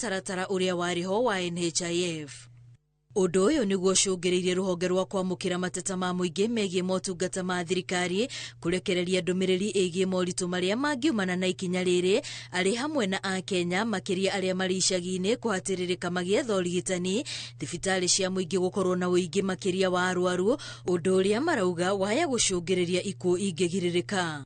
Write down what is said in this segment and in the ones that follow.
mũtaratara ũrĩa warĩ ho wa NHIF. Ũndũ ũyũ nĩguo ũcũngĩrĩirie rũhonge rwa kwamũkĩra mateta ma mũingĩ megiĩ motungata ma thirikari kũrekereria ndũmĩrĩri ĩgiĩ moritũ marĩa mangiumana na ikinya rĩrĩ arĩ hamwe na Akenya makĩria arĩa marĩ icagi-inĩ kũhatĩrĩrĩka magĩetha ũrigitani, thibitarĩ cia mũingĩ gũkorwo na ũingĩ makĩria wa arwaru, ũndũ ũrĩa marauga waya gũcũngĩrĩria ikuũ ingĩgirĩrĩka.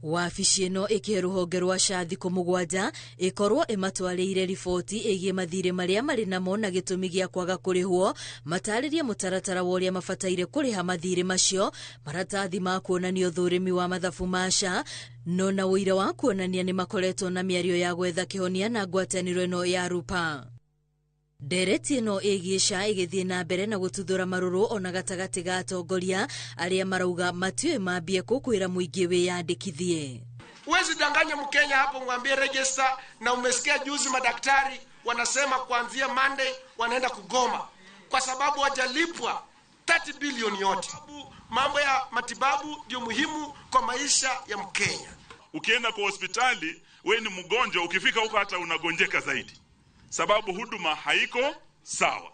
Wabici ĩno ĩkĩhe rũhonge rwa SHA thikũ 7 ĩkorwo ĩmatwarĩire riboti ĩgiĩ mathirĩ marĩa marĩ namo na gĩtũmi gĩa kwaga kũrĩhwo, matarĩrie mũtaratara wa ũrĩa mabataire kũrĩha mathirĩ macio, maratathi ma kuonania ũthũrimi wa mathabu ma SHA, no na ũira wa kuonania nĩ makoretwo na mĩario ya gwetha kĩhonia na ngwatanĩro ĩno ya Rupa. Ndereti ĩno ĩgiĩ SHA ĩgĩthiĩ na mbere na gũtuthũra marũrũ ona gatagatĩ ga atongoria arĩa marauga matiũĩ mambie kũ kwĩra mũingĩ wĩyandĩkithie. Huwezi danganya Mkenya hapo mwambie register, na umesikia juzi madaktari wanasema kuanzia Monday wanaenda kugoma kwa sababu hawajalipwa 30 bilioni yote. Mambo ya matibabu ndio muhimu kwa maisha ya Mkenya. Ukienda kwa hospitali we ni mgonjwa, ukifika huko hata unagonjeka zaidi, sababu huduma haiko sawa.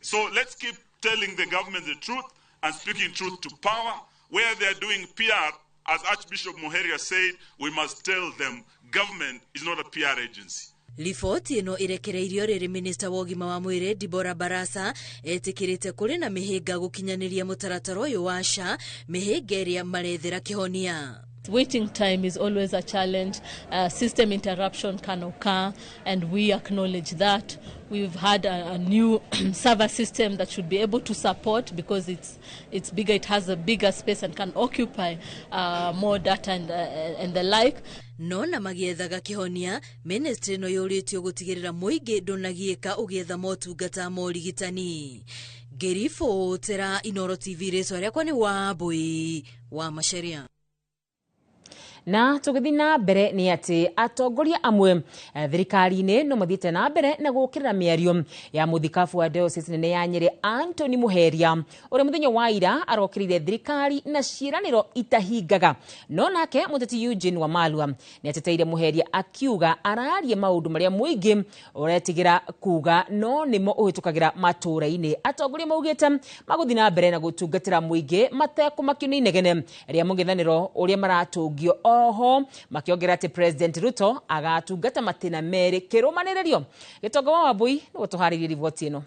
So let's keep telling the government the truth and speaking truth to power. Where they are doing PR, as Archbishop Muheria said, we must tell them government is not a PR agency. Riboti ĩno ĩrekereirio rĩrĩ minista wa ũgima wa mwĩrĩ Deborah Barasa etĩkĩrĩte kũrĩ na mĩhĩnga gũkinyanĩria mũtaratara ũyũ wa SHA, mĩhĩnga ĩrĩa marethera kĩhonia. Waiting time is always a challenge. System interruption can occur, and we acknowledge that. We've had a new server system that should be able to support, because it's bigger, it has a bigger space and can occupy more data and the like. No na magĩethaga kĩhonia, ministry ĩno yũrĩtio gũtigĩrĩra mũingĩ ndũnagiĩka ũgĩetha motungata ma ũrigitani. Ngĩribotera Inooro TV, rĩtwa rĩakwa nĩ Wambui wa Macharia. Na tũgĩthiĩ na mbere nĩ atĩ atongoria amwe thirikari-inĩ no mathiĩte na mbere na gũkĩrĩra mĩario ya mũthikabu wa diocese nene ya Nyĩrĩ Anthony Muheria, ũrĩa mũthenya wa ira arokĩrĩire thirikari na ciĩranĩro itahingaga. No nake mũteti Eugene Wamalwa nĩ ateteire Muheria akiuga araria maũndũ marĩa mũingĩ ũretigĩra kuga no nĩmo ũhĩtũkagĩra matũũra-inĩ. Atongoria maugĩte magũthiĩ na mbere na gũtungatĩra mũingĩ matekũmakio nĩ inegene rĩa mũng'ethanĩro ũrĩa maratũngio. Oho makĩongerera atĩ President Ruto agatungata matĩna merĩ kĩrũmanĩrĩrio. Gĩtonga wa Wambui nĩwe tũharĩirie riboti ĩno.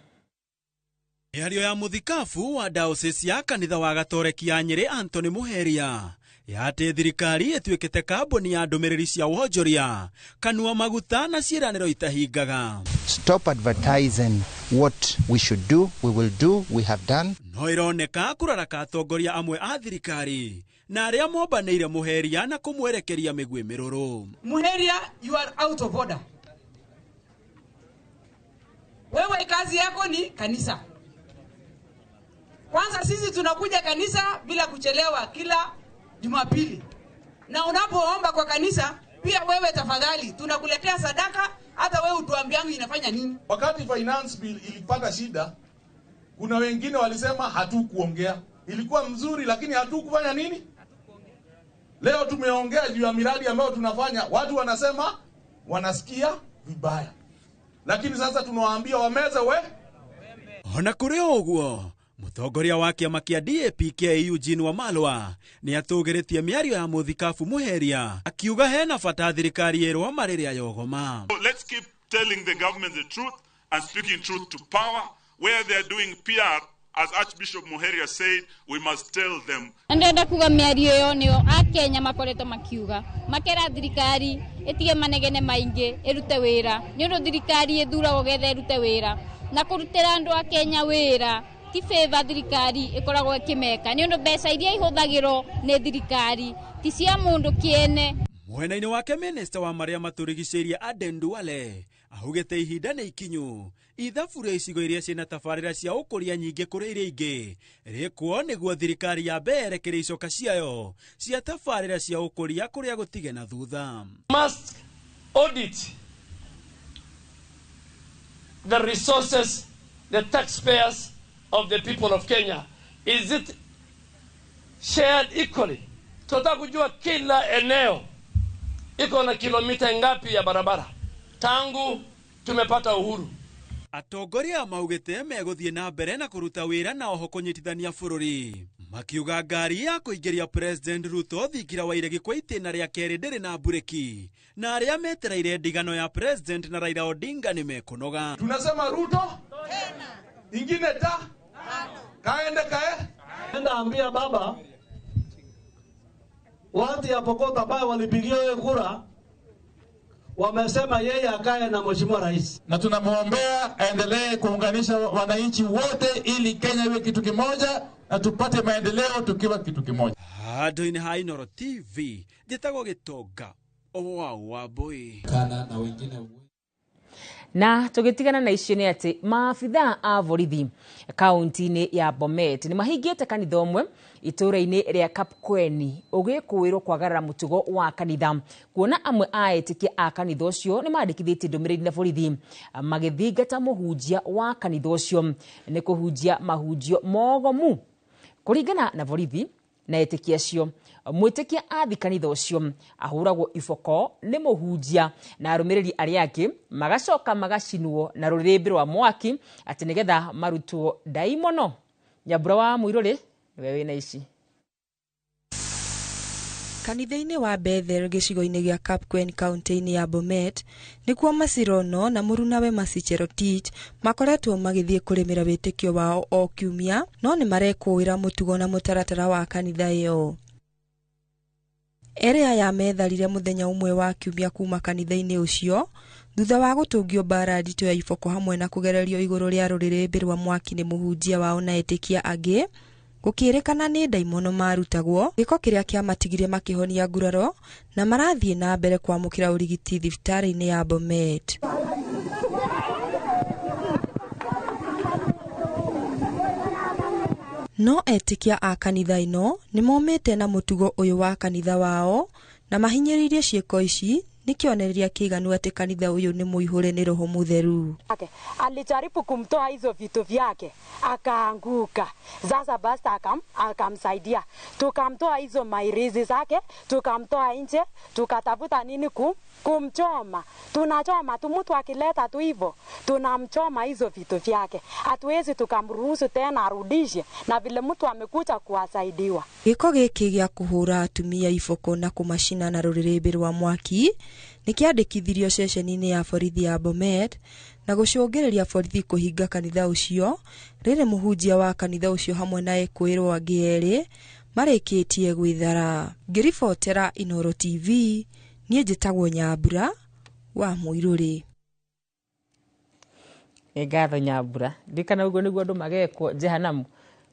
Mĩario ya mũthikabu wa diocese ya kanitha wa Gatoreki ya Nyĩrĩ Anthony Muheria ya atĩ thirikari ĩtuĩkĩte kambuni ya ndũmĩrĩri cia wonjoria, kanua maguta na ciĩranĩro itahingaga. Stop advertising what we should do, we will do, we have done. No ĩroneka kũraraka atongoria amwe a thirikari na arĩa mombanĩire Muheria na kũmwerekeria mĩguĩ mĩrũrũ. Muheria, you are out of order. Wewe kazi yako ni kanisa. Kwanza sisi tunakuja kanisa bila kuchelewa kila Jumapili. Na unapoomba kwa kanisa, pia wewe tafadhali tunakuletea sadaka, hata wewe utuambiangu inafanya nini. Wakati finance bill ilipata shida, kuna wengine walisema hatukuongea. Ilikuwa mzuri lakini hatukufanya nini? Leo tumeongea juu ya miradi ambayo tunafanya, watu wanasema wanasikia vibaya. Lakini sasa tunawaambia wameze we. Ona kũrĩ o ũguo, mũtongoria wa kĩama kĩa DAPK Eugene Wamalwa nĩ atũgĩrĩtie mĩario ya mũthikabu Muheria akiuga hena bata thirikari ĩrwo marĩrĩa yogoma. So let's keep telling the government the truth and speaking truth to power. Where they are doing PR, as Archbishop Muheria said, we must tell them. Ndĩrenda kuga mĩario ĩyo nĩyo Akenya makoretwo makiuga, makera thirikari ĩtige manegene maingĩ, ĩrute wĩra, nĩ ũndũ thirikari ĩthuragwo getha ĩrute wĩra, na kũrutĩra andũ a Kenya wĩra ti favor thirikari ĩkoragwo ĩkĩmeka, nĩ ũndũ mbeca iria ihũthagĩrwo nĩ thirikari ti cia mũndũ kĩene. Mwena-inĩ wake minista wa marĩa matũrigicĩirie Aden Duale augĩte ihinda nĩ ikinyu ithabu rĩa icigo iria ciĩna tabarĩra cia ũkũria nyingĩ kũrĩ iria ingĩ rĩkwo nĩguo thirikari yambe yerekere icoka ciayo cia tabarĩra cia ũkũria kũrĩa gũtige na thutha. Must audit the resources, the taxpayers of the people of Kenya. Is it shared equally? Tunataka kujua kila eneo iko na kilomita ngapi ya barabara tangu Tumepata uhuru. Atongoria maugĩte megũthiĩ na mbere na kũruta wĩra na oho kũnyitithania bũrũri, makiuga ngari ya kũingĩria President Ruto thingira wa iregi kwa itĩna rĩa kerĩ ndĩrĩ na mburĩki, na arĩa metereire ndigano ya President na Raila Odinga nĩ mekũnoga. Tunasema Ruto ingine ta kaende kae. Enda ambia baba watu ya Pokot ambayo walipigia yeye kura wamesema yeye akae na mheshimiwa rais, na tunamwombea aendelee kuunganisha wananchi wote ili Kenya iwe kitu kimoja na tupate maendeleo tukiwa kitu kimoja. Handũ-inĩ ha Inooro TV njĩtagwo Gĩtonga wa Wambui. Kana na wengine. Na tũgĩtigana na icio nĩ atĩ maabithaa a borithi kaunti-inĩ ya Bomet nĩ mahingĩte kanitha ũmwe itũũra-inĩ rĩa Kapkweni ũgĩkũĩrwo kwagarara mũtugo wa kanitha, kuona amwe a etĩkia a kanitha ũcio nĩ mandĩkithĩtie ndũmĩrĩri na borithi magĩthingata mũhunjia wa kanitha ũcio nĩ kũhunjia mahunjio mogomu. Kũringana na borithi na etĩkia acio, mwĩtĩkia athi kanitha ũcio ahũragwo iboko nĩ mũhunjia na arũmĩrĩri arĩa angĩ magacoka magacinwo na rũrĩrĩmbĩ rwa mwaki atĩ nĩgetha marutwo ndaimono. Nyambura wa Mũirũrĩ nĩwe wĩna ici. Kanitha-inĩ wa Bethel gĩcigo-inĩ gĩa Kapkwen kaunti-inĩ ya Bomet nĩkuo Masirono na mũrunawe Masicherotich makoretwo magĩthiĩ kũrĩmĩra wĩtĩkio wao o kiumia, no nĩ marekũĩra mũtugo na mũtaratara wa kanitha ĩyo. Erĩ aya metharire mũthenya ũmwe wa kiumia kuma kanitha-inĩ ũcio thutha wa gũtũngio mbara nditũ ya iboko hamwe na kũgererio igũrũ rĩa rũrĩrĩmbĩ rwa mwaki nĩ mũhunjia wao na etĩkia angĩ, gũkĩrĩkana nĩ ndaimono marutagwo, gĩko kĩrĩa kĩamatigire makĩhonia nguraro na marathiĩ na mbere kwamũkĩra ũrigiti thibitarĩ-inĩ ya Bomet. No etĩkia a kanitha ĩno nĩ momĩte na mũtugo ũyũ wa kanitha wao na mahinyĩrĩirie ciĩko ici nĩ kĩonereria kĩiganu atĩ kanitha ũyũ nĩ mũihũre nĩ Roho Mũtheru. Alijaribu kumtoa hizo vitu vyake akaanguka. Sasa basta akamsaidia, tukamtoa hizo mairizi zake, tukamtoa nje, tukatafuta nini kumchoma. Tunachoma tu, mtu akileta tu hivyo tunamchoma hizo vitu vyake, hatuwezi tukamruhusu tena arudishe, na vile mtu amekuja kuwasaidiwa. Gĩko gĩkĩ gĩa kũhũra atumia iboko na kũmacina na rũrĩrĩmbĩ rwa mwaki nĩ kĩandĩkithirio ceceni-inĩ ya borithi ya Bomet na gũcũngĩrĩria borithi kũhinga kanitha ũcio rĩrĩ mũhunjia wa kanitha ũcio hamwe na ekũĩrwo angĩ erĩ marĩkĩtie gwĩthara. Ngĩribotera Inooro TV, niĩ njĩtagwo Nyambura wa Mũirũrĩ. Nĩ ngatho Nyambura, ndirikana ũguo nĩguo andũ magekwo jehanamu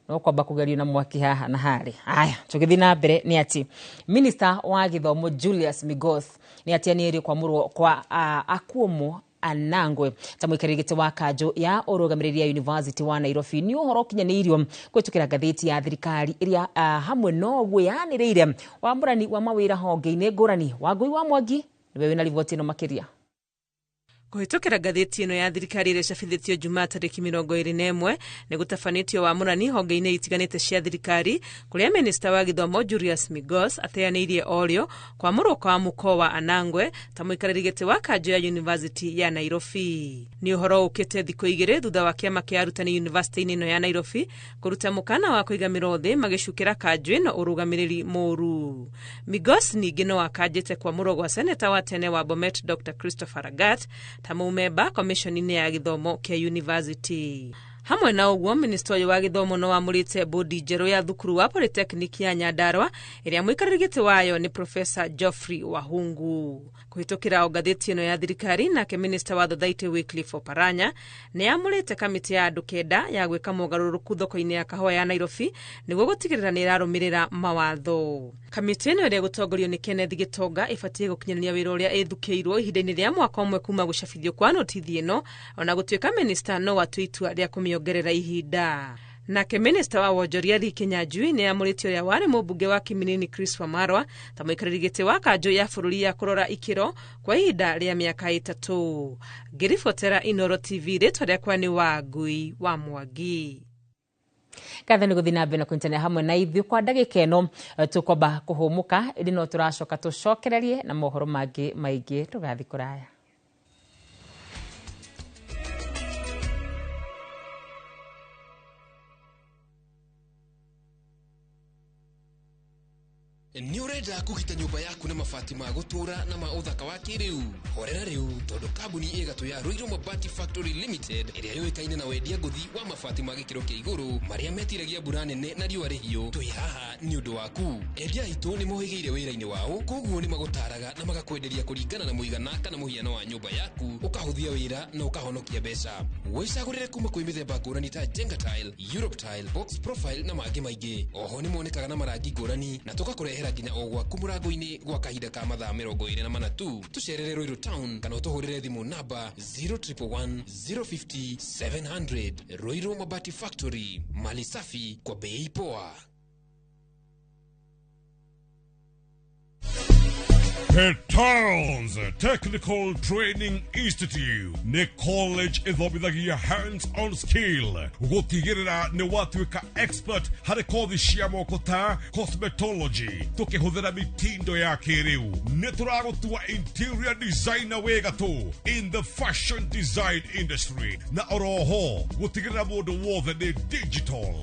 no kwamba kũgerio na mwaki haha na harĩ. Aya, tũgĩthiĩ na mbere nĩ atĩ Minister wa gĩthomo Julius Migos nĩ atianĩirie kwamũrwo kwa Akuomo Anangwe ta mũikarĩri gĩtĩ wa kanjũ ya ũrũgamĩrĩri ya University wa Nairobi. Nĩ ũhoro ũkinyanĩirio kũhĩtũkĩra ngathĩti ya thirikari ĩrĩa hamwe noguo yanĩrĩire wamũrani wa mawĩra honge-inĩ ngũrani. Wangũi wa Mwangi nĩwe wĩna riboti ĩno makĩria. Kũhĩtũkĩra ngathĩti ĩno ya thirikari ĩrĩa ĩcabithĩtio Jumaa tarĩki 21 nĩ gũtabanĩtio wamũrani honge-inĩ itiganĩte cia thirikari kũrĩa minista wa gĩthomo Julius Migos ateanĩirie orĩo kwamũrwo kwa mũko wa Anangwe ta mũikarĩri gĩtĩ wa kanjũ ya University ya Nairobi. Nĩ ũhoro ũkĩte thikũ igĩrĩ thutha wa kĩama kĩa arutani university-inĩ ĩno ya Nairobi kũruta mũkana wa kũiga mĩro thĩ magĩcukĩra kanjũ ĩno ũrũgamĩrĩri mũru. Migos ningĩ no akanjĩte kwamũrwo gwa seneta wa tene wa Bomet Dr. Christopher Lagat ta mũmemba komishoni-inĩ ya gĩthomo kĩa university. Hamwe na ũguo, minista ũyũ wa gĩthomo no amũrĩte bodi njerũ ya thukuru wa Polytechnic ya Nyandarua ĩrĩa mũikarĩri gĩtĩ wayo nĩ Professor Geoffrey Wahungu. Kũhĩtũkĩra o ngathĩti ĩno ya thirikari, nake minista wa Thothaitĩ Wycliffe Oparanya nĩ amũrĩte kamĩtĩ ya andũ 9 ya gwĩka mogarũrũku thoko-inĩ ya kahũa ya Nairobi nĩguo gũtigĩrĩra nĩ ĩrarũmĩrĩra mawatho. Kamĩtĩ ĩno ĩrĩa ĩgũtongorio nĩ Kenneth Gĩtonga ĩbatiĩ gũkinyanĩria wĩra ũrĩa ĩthukĩirwo ihinda-inĩ rĩa mwaka ũmwe kuma gũcabithio kwa notithi ĩno, ona gũtuĩka minista no atue itua rĩa kũmĩongerera ihinda. Nake minista wa wonjoria Lee Kinyanjui nĩ amũrĩte ũrĩa warĩ mũmbunge wa Kiminini Chris Wamarwa ta mũikarĩri gĩtĩ wa kanjũ ya bũrũri ya kũrora ikĩro kwa ihinda rĩa mĩaka 3. Ngĩribotera Inooro TV, rĩtwa rĩakwa nĩ Wangui wa Mwangi. Ngatho nĩ gũthiĩ na mbere na kũnyitanĩra hamwe na ithuĩ kwa ndagĩka ĩno tũkwamba kũhũmũka, ĩndĩ no tũracoka tũcokererie na mohoro mangĩ maingĩ. Ndũgathiĩ kũraya. Ũrenda kũgita nyũmba yaku na mabati ma gũtũũra na ma ũthaka wa kĩrĩu? Horera rĩu tondũ kambuni ĩgatũ ya Ruiru Mabati Factory Limited ĩrĩa yũĩkaine na wendia ngũthi wa mabati ma gĩkĩro kĩa igũrũ marĩa metiragia mbura nene na riũa rĩhiũ, twĩ haha nĩ ũndũ waku. Endia aitũ nĩ mohĩgĩire wĩra-inĩ wao, koguo nĩ magũtaraga na magakwenderia kũringana na mũigana kana mũhiano wa nyũmba yaku, ũkahũthia wĩra na ũkahonokia mbeca. Wĩcagũrĩre kuma kwĩ mĩthemba ngũrani ta Jenga Tile, Europe Tile, Box Profile na mangĩ maingĩ. Oho nĩ monekaga na marangi ngũrani na tũgakũrehera nginya o gwaku mũrango-inĩ gwa kahinda ka mathaa 24 tu. Tũcerere Ruiru Town kana ũtũhũrĩre thimũ namba 0111 050 700. Ruiru Mabati Factory, mali safi kwa bei poa. Petals Technical Training Institute nĩ college ĩthomithagia hands-on skill gũtigĩrĩra nĩ watuĩka expert harĩ kothi cia moko ta cosmetology tũkĩhũthĩra mitindo ya kĩrĩu. Nĩ tũragũtua interior designer wĩ gatũ in the fashion design industry na oroho gũtigĩrĩra mũndũ wothe nĩ digital.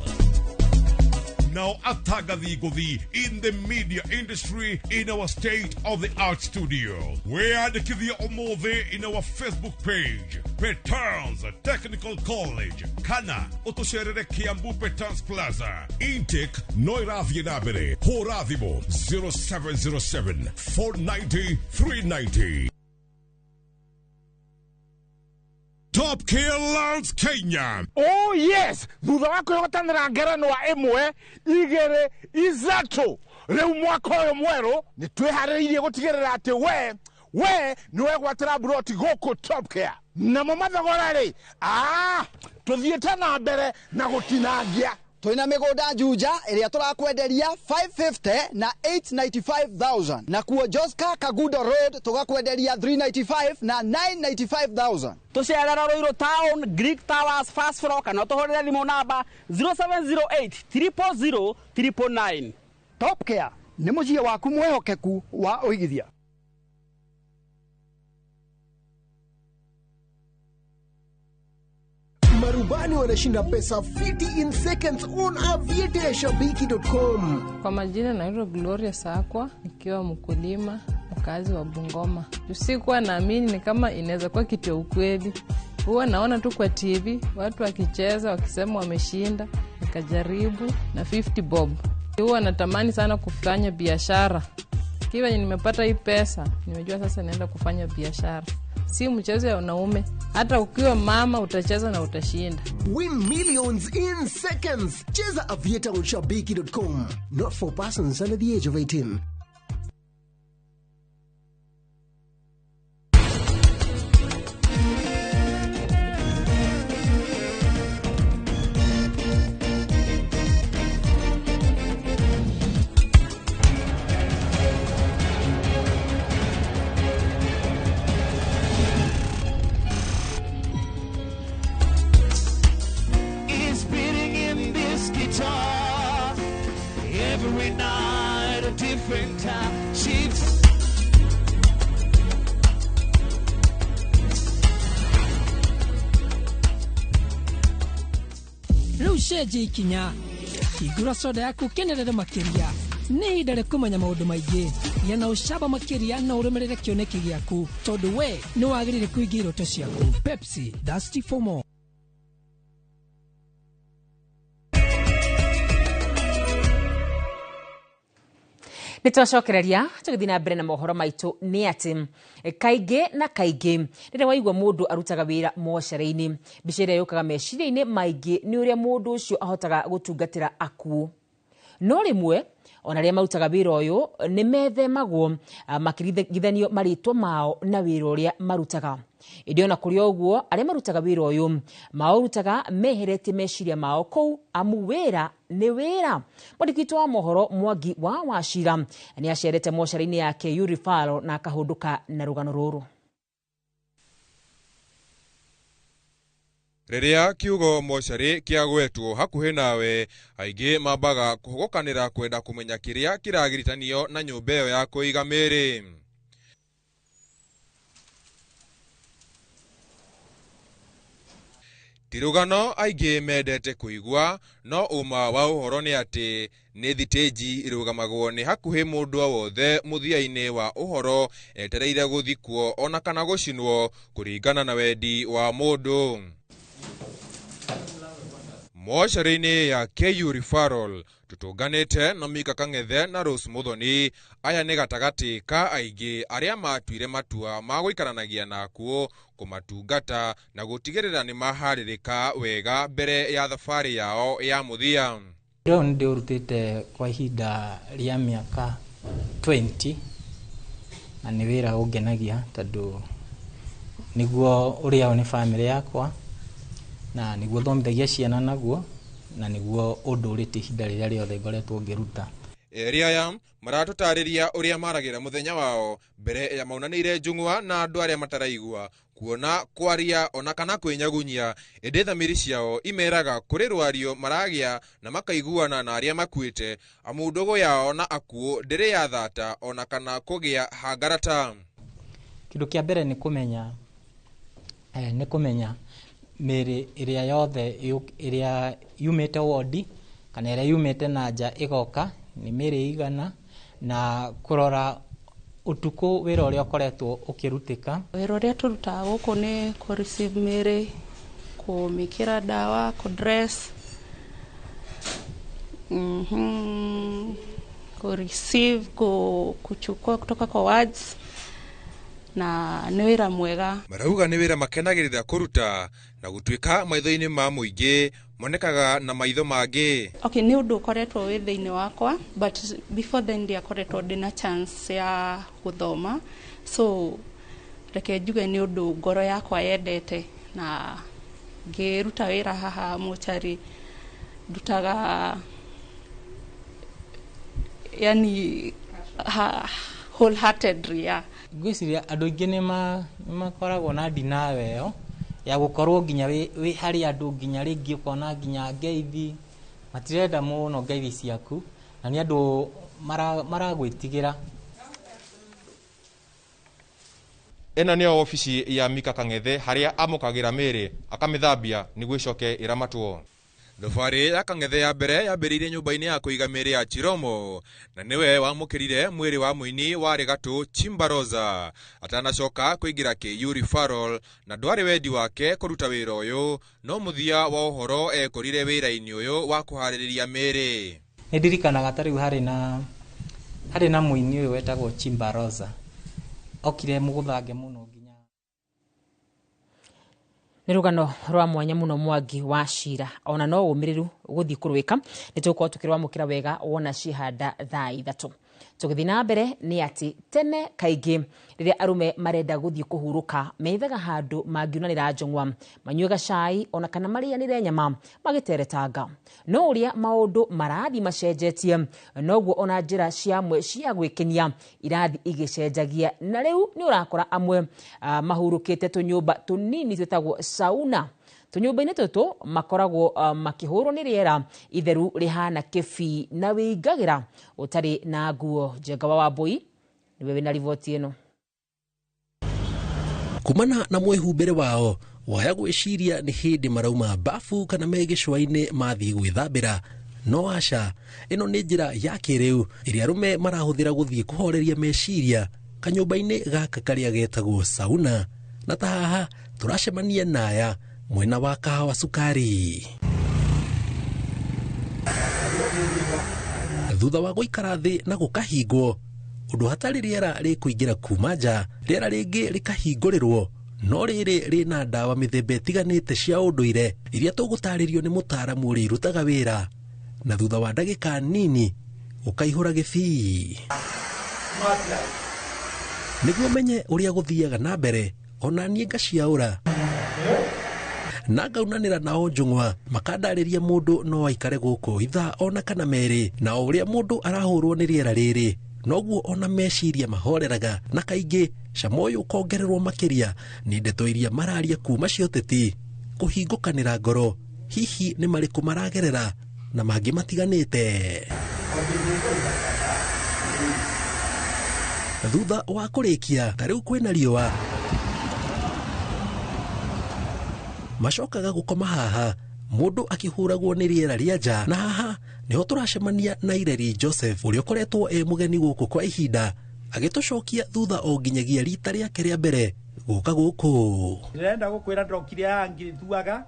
Now atangathi ngũthi in the media industry in our state of the art studio. Wĩyandĩkithie ũmũthĩ in our Facebook page Petals Technical College kana ũtũcerere Kiambu Petals Plaza. Intake no ĩrathiĩ na mbere. Hũra thimũ 0707 490 390. Top Care Lands Kenya. Oh yes, thutha wa kwĩhotanĩra ngerenwa 1, 2, 3 rĩu mwaka ũyũ mwerũ nĩ twĩharĩrĩirie gũtigĩrĩra atĩ we nĩ wegwatĩra mburoti gũkũ Top Care. Namo mathogora rĩ, tũthiĩte na mbere na gũtinangia. Twina mĩgũnda Juja ĩrĩa tũrakwenderia 550 na 895,000 na kuo Joska Kagudo Road tũgakwenderia 395 na 995,000. Tũcerera Ruiru Town, Greek Towers, first floor kana ũtũhũrĩre thimũ namba 0708 000 999. Top Care nĩ mũciĩ waku mwĩhokeku wa ũigithia. Marubani wanashinda pesa fiti in seconds on aviateashabiki.com. Kwa majina naitwa Gloria Sakwa, nikiwa mkulima mkazi wa Bungoma. Sikuwa naamini ni kama inaweza kuwa kitu ya ukweli. Huwa naona tu kwa TV watu wakicheza wakisema wameshinda, nikajaribu na 50 bob. Huwa natamani sana kufanya biashara. Kiwa nimepata hii pesa, nimejua sasa naenda kufanya biashara. Si mchezo ya wanaume, hata ukiwa mama utacheza na utashinda. Win millions in seconds. Cheza Aviator on shabiki.com. Not for persons under the age of 18. Every night a different time. She's Rĩu cenjia ikinya, hingũra soda yaku ũkenerere makĩria. Nĩ ihinda rĩa kũmenya maũndũ maingĩ. Gĩa na ũcamba makĩria na ũrũmĩrĩre kĩoneki gĩaku, tondũ we nĩ wagĩrĩire kũhingia iroto ciaku. Pepsi, thirsty for more. Nĩ twacokereria tũgĩthiĩ na mbere na mohoro maitũ nĩ atĩ kaingĩ na kaingĩ rĩrĩa waigua mũndũ arutaga wĩra mocarĩ-inĩ, mbica ĩrĩa yũkaga meciria-inĩ maingĩ nĩ ũrĩa mũndũ ũcio ahotaga gũtungatĩra akuũ. No rĩmwe ona arĩa marutaga wĩra ũyũ nĩ methemagwo makĩringithanio marĩtwa mao na wĩra ũrĩa marutaga. Ĩndĩ ona kũrĩ ũguo arĩa marutaga wĩra ũyũ maũrutaga meheretie meciria mao kũu, amu wĩra nĩ wĩra. Mwandĩki witũ wa mohoro Mwangi wa Wachira nĩ acerete mocarĩ-inĩ ya KU Referral na akahũndũka na rũgano rũrũ. Rĩrĩa kiugo mocarĩ kĩagwetwo hakuhĩ nawe, aingĩ mambaga kũhogokanĩra kwenda kũmenya kĩrĩa kĩragiritanio na nyũmba ĩyo ya kũiga mĩĩrĩ. Ti rũgano aingĩ mendete kũigua, no ũma wa ũhoro nĩ atĩ nĩ thitĩnji ĩrũgamagwo nĩ hakuhĩ mũndũ o wothe mũthia-inĩ wa ũhoro etereire gũthikwo ona kana gũcinwo kũringana na wendi wa mũndũ. Mocarĩ-inĩ ya KU Referral tũtũnganĩte na Mika Kang'ethe na Rose Muthoni. Aya nĩ gatagatĩ ka aingĩ arĩa matuire matua ma gũikaranagia na akuũ, kũmatungata na gũtigĩrĩra nĩ maharĩrĩka wega mbere ya thabarĩ yao ya mũthia. Wĩra ũyũ nĩ ndĩũrutĩte kwa ihinda rĩa mĩaka 20 na nĩ wĩra ũngenagia tondũ nĩguo ũrĩao nĩ bamĩrĩ yakwa na nĩguo thomithagia ciana naguo na nĩguo ũndũrĩte ihinda rĩrĩa rĩothe ngoretwo ngĩruta. Erĩ aya maratũtarĩria ũrĩa maragĩra mũthenya wao mbere ya maunanĩire njũng'wa na andũ arĩa mataraigua kuona kwaria ona kana kwĩnyagunyia, ĩndĩ thamiri ciao imeraga kũrĩ rwario maragĩa na makaiguana na arĩa makuĩte, amu ndũgũ yao na akuũ ndĩrĩ ya thata ona kana kũgĩa hangarata. Kĩndũ kĩa mbere nĩ kũmenya nĩ kũmenya mĩĩrĩ ĩrĩa yothe ĩrĩa yumĩte wodi kana ĩrĩa yumĩte na nja ĩgoka nĩ mĩĩrĩ igana, na kũrora ũtukũ wĩra ũrĩa ũkoretwo ũkĩrutĩka. Wĩra ũrĩa tũrutaga gũkũ nĩ kũ receive mĩĩrĩ, kũmĩkĩra ndawa, kũ dress, kũ receive, kuchukua kutoka kwa wards, na nĩ wĩra mwega. Marauga nĩ wĩra makenagĩrĩra kũruta na gũtuĩka maitho-inĩ ma mũingĩ monekaga na maitho mangĩ. Okay, nĩ ũndũ ũkoretwo wĩ thĩinĩ wakwa, but before then ndiakoretwo ndĩna chance ya gũthoma, so reke njuge nĩ ũndũ ngoro yakwa yendete, na ngĩruta wĩra haha mochari ndutaga yani wholeheartedly, yeah. Ngwĩciria andũ aingĩ nĩ makoragwo na ndinawe ĩyo ya gũkorwo nginya wĩ harĩ andũ, nginya rĩngĩ ũkona nginya ngeithi matirenda mũno ngeithi ciaku, na nĩ andũ maragwĩtigĩra. Ĩno nĩyo obici ya Mika Kang'ethe harĩa amũkagĩra mĩĩrĩ akamĩthambia nĩguo ĩcoke ĩramatwo. Thabarĩ ya Kang'ethe ya mbere yambĩrĩirie nyũmba-inĩ ya kũiga mĩĩrĩ ya Chiromo, na nĩwe wamũkĩrire mwĩrĩ wa mũini warĩ gatũ Chimbaroza atanacoka kũingĩra KU Referral, na ndwarĩ wendi wake kũruta wĩra ũyũ, no mũthia wa ũhoro ekorire wĩra-inĩ ũyũ wa kũharĩrĩria mĩĩrĩ. Nĩ ndirikanaga ta rĩu harĩ na mũini ũyũ wetagwo Chimbaroza, okire mũgũthange mũno. Nĩ rũgano rwa mwanya mũno Mwangi wa Cira, ona no ũmĩrĩru gũthiĩ kũrwĩka nĩ tũgũkorwo tũkĩrwamũkĩra wega wona cihanda thaa 3. Tũgĩthiĩ na mbere nĩ atĩ tene kaingĩ rĩrĩa arũme marenda gũthiĩ kũhurũka methaga handũ mangiunanĩra njũng'wa, manyue gacai ona kana marĩanĩre nyama magĩteretanga. No ũrĩa maũndũ marathiĩ macenjetie noguo ona njĩra ciamwe cia gwĩkenia irathiĩ igĩcenjagia, na rĩu nĩ ũrakora amwe mahurũkĩte tũnyũmba tũnini twĩtagwo sauna. Tũnyũmba-inĩ tũtũ makoragwo makĩhũrwo nĩ rĩera itheru rĩhana kĩbii na wĩingagĩra ũtarĩ na nguo. Njenga wa Wambui nĩwe wĩna riboti ĩno. Kumana na mwĩhumbĩre wao waya gwĩciria nĩ hĩndĩ marauma bafu kana me gĩcũa-inĩ mathiĩ gwĩthambĩra, no aca, ĩno nĩ njĩra ya kĩrĩu ĩrĩa arũme marahũthĩra gũthiĩ kũhoreria meciria kanyũmba-inĩ gaka karĩa getagwo sauna, na ta haha tũracemania naya mwena wa kahawa sukari. Thutha wa gũikara thĩ na gũkahingwo ũndũ hatarĩ rĩera rĩkũingĩra kuma nja, rĩera rĩngĩ rĩkahingũrĩrwo, no rĩrĩ rĩna ndawa mĩthemba ĩtiganĩte cia ũndũire iria tũgũtarĩrio nĩ mũtaaramu ũrĩa irutaga wĩra, na thutha wa ndagĩka nini ũkaihũra gĩbii. Nĩguo menye ũrĩa gũthiaga na mbere, ona niĩ ngaciaũra na ngaunanĩra nao njũng'wa, makandarĩria mũndũ no aikare gũkũ ithaa ona kana merĩ, na o ũrĩa mũndũ arahũrwo nĩ rĩera rĩrĩ noguo ona meciria mahoreraga, na kaingĩ cama ũyũ ũkongererwo makĩria nĩ ndeto iria mararia kuma cia ũteti, kũhingũkanĩra ngoro, hihi nĩ marĩkũ maragerera na mangĩ matiganĩte. Thutha wa kũrĩkia ta rĩu kwĩna riũa, Macokaga gũkoma haha mũndũ akĩhũragwo nĩ rĩera rĩa nja, na haha nĩho tũracemania na Ireri Joseph ũrĩa ũkoretwo e mũgeni gũkũ kwa ihinda, agĩtũcokia thutha o nginyagia rita rĩake rĩa mbere gũka gũkũ. Ndĩrenda gũkwĩra ndokire haha ngĩthuaga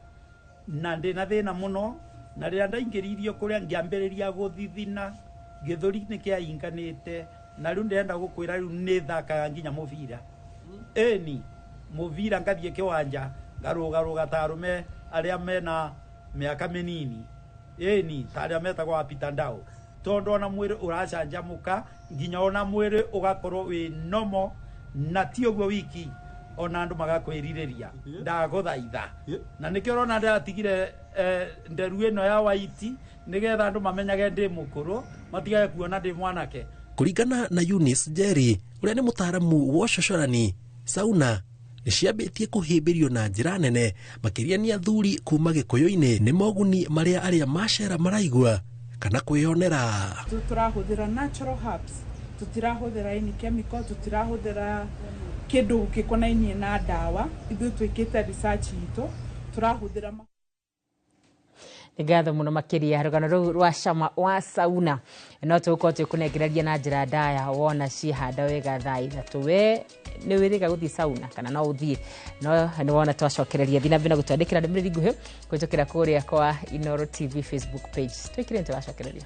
na ndĩna thĩna mũno, na rĩrĩa ndaingĩririo kũrĩa ngĩambĩrĩria gũthithina, gĩthũri nĩ kĩainganĩte, na rĩu ndĩrenda gũkwĩra rĩu nĩ thakaga nginya mũbira. Ĩni mũbira ngathiĩ kĩwanja ngarũgarũga ta arũme arĩa mena mĩaka mĩnini, ĩni ta arĩa metagwo a Peter Ndao, tondũ ona mwĩrĩ ũracanjamũka nginya ona mwĩrĩ ũgakorwo wĩ nomo, na ti ũguo wiki ona andũ magakwĩrirĩria. Ndagũthaitha, na nĩkĩo ũrona ndĩratigire nderu ĩno ya waiti nĩgetha andũ mamenyage ndĩ mũkũrũ, matigage kuona ndĩ mwanake. Kũringana na Eunice Njeri ũrĩa nĩ mũtaaramu wa ũcocorani, sauna nĩ ciambĩtie kũhĩmbĩrio na njĩra nene makĩria nĩ athuri kuma Gĩkũyũ-inĩ nĩ moguni marĩa arĩa macera maraigua kana kwĩyonera. Tũrahũthĩra natural herbs, tũtirahũthĩra any chemical, tũtirahũthĩra kĩndũ gĩkonainie na ndawa. Ithuĩ twĩkĩte research itũ, tũrahũthĩra Nĩ ngatho mũno makĩria rũgano rũu rwa cama wa sauna no tũgũkorwo twĩkũnengereria na njĩra ndaya wona ciehanda wega thaa 3. We nĩ wĩrĩga gũthiĩ sauna kana no ũthiĩ? No nĩ wona twacokereria thiĩ na mbere na gũtwandĩkĩra ndũmĩrĩri nguhĩ kũhĩtũkĩra kũrĩa kwa Inooro TV Facebook page. Twĩkire nĩ tũracokereria.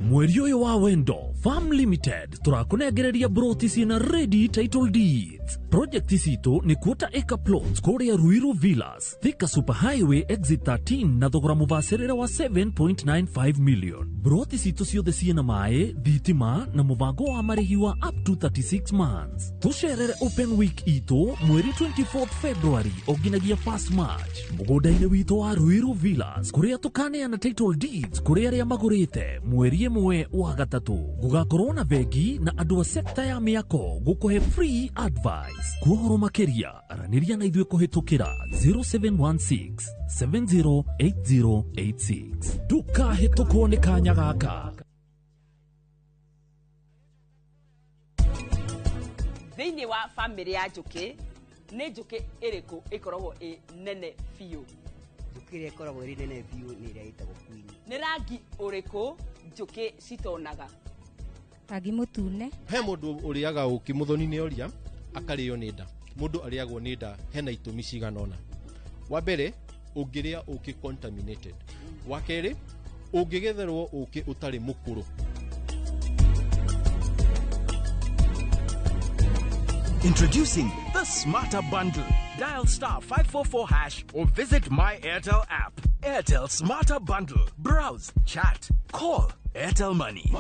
Mweri ũyũ wa wendo, Farm Limited tũrakũnengereria broti ciĩna ready title deeds. Project citũ nĩ quarter acre plots kũrĩa Ruiru Villas, Thika Super Highway exit 13 na thogora mũbacĩrĩre wa 7.95 million. Broti citũ ciothe ciĩna maĩ, thitima na mũbango wa marĩhi wa up to 36 months. Tũcerere open week itũ mweri 24 February o nginyagia 1 March mũgũnda-inĩ witũ wa Ruiru Villas, kũrĩa tũkaneana title deeds kũrĩ arĩa magũrĩte mweri 1 wa 3. Gũgakorwo na bengi na andũ a sekta ya mĩako gũkũhe free advice. Kuohoro makĩria aranĩria na ithuĩ kũhĩtũkĩra 0716 708086. Ndũkahĩtũkwo nĩ kanya gaka. Thĩinĩ wa bamĩrĩ ya njũkĩ, nĩ njũkĩ ĩrĩkũ ĩkoragwo ĩ nene biũ? Njũkĩ ĩrĩa ĩkoragwo ĩrĩ nene biũ nĩ ĩrĩa ĩtagwo queen. Nĩ rangi ũrĩkũ njũkĩ citonaga? Rangi mũtune. He mũndũ ũrĩaga ũkĩ mũthoni nĩ oria akarĩo nĩ nda. Mũndũ arĩagwo nĩ nda hena itũmi cigana ũna. Wa mbere, ũngĩrĩa ũkĩ contaminated. Wa kerĩ, ũngĩgetherwo ũkĩ ũtarĩ mũkũrũ. Introducing the Smarter Bundle. Dial star 544 hash or visit My Airtel app. Airtel Smarter Bundle. Browse, chat, call. Airtel Money.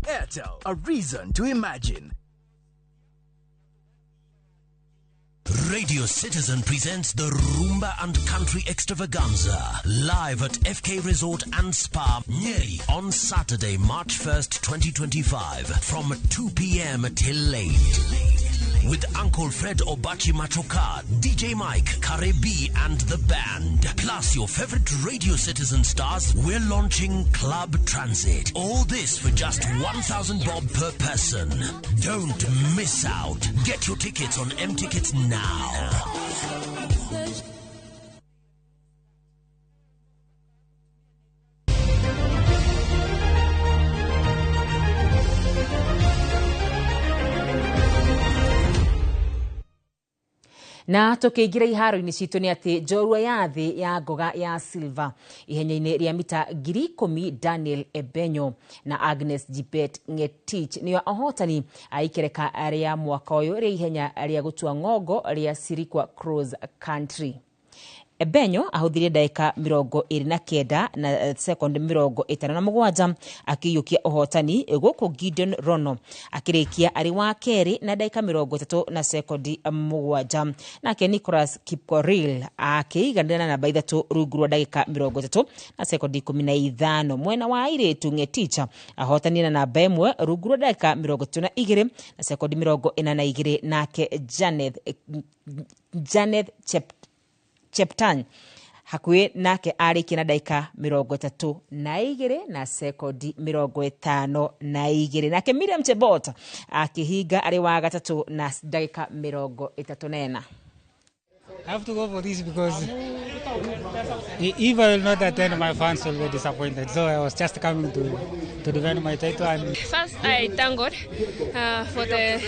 Airtel, a reason to imagine. Radio Citizen presents the Rumba and Country Extravaganza live at FK Resort and Spa, Nyeri on Saturday, March 1st, 2025 from 2 p.m. till late. With Uncle Fred Obachi Machoka, DJ Mike, Kare B and the band. Plus your favorite Radio Citizen stars, we're launching Club Transit. All this for just 1,000 bob per person. Don't miss out. Get your tickets on M Tickets now. Na tukiingira iharo-inĩ citũ nĩ atĩ njorua ya thĩ ya ngoga ya silver ihenya-inĩ rĩa mita 10,000 Daniel Ebenyo na Agnes Jibet Ngetich nĩo ahotani a ikereka rĩa mwaka ũyũ rĩa ihenya rĩa gũtua ng'ongo rĩa Sirikwa Cross Country. Ebenyo ahũthĩrire ndagĩka 29 na sekondi 57 akĩiyũkia ũhotani gũkũ Gideon Rono akĩrĩkia arĩ wa kerĩ na ndagĩka 30 na sekondi 7, nake Nicholas Kipkorir akĩiganĩra na namba 3 rungu rwa ndagĩka 30 na sekondi 15. Mwena wa airĩtu Ngetich ahotanire na namba 1 rungu rwa ndagĩka 32 na sekondi 42, nake Janeth Cheptan Hakuhĩ nake arĩkia na ndagĩka 32 na sekondi 52. Nake Miriam Chebot akĩhinga arĩ wa gatatũ na ndagĩka 34. I have to go for this because if I will not attend, my fans will be disappointed. So I was just coming to defend my title. And First, I thank God for the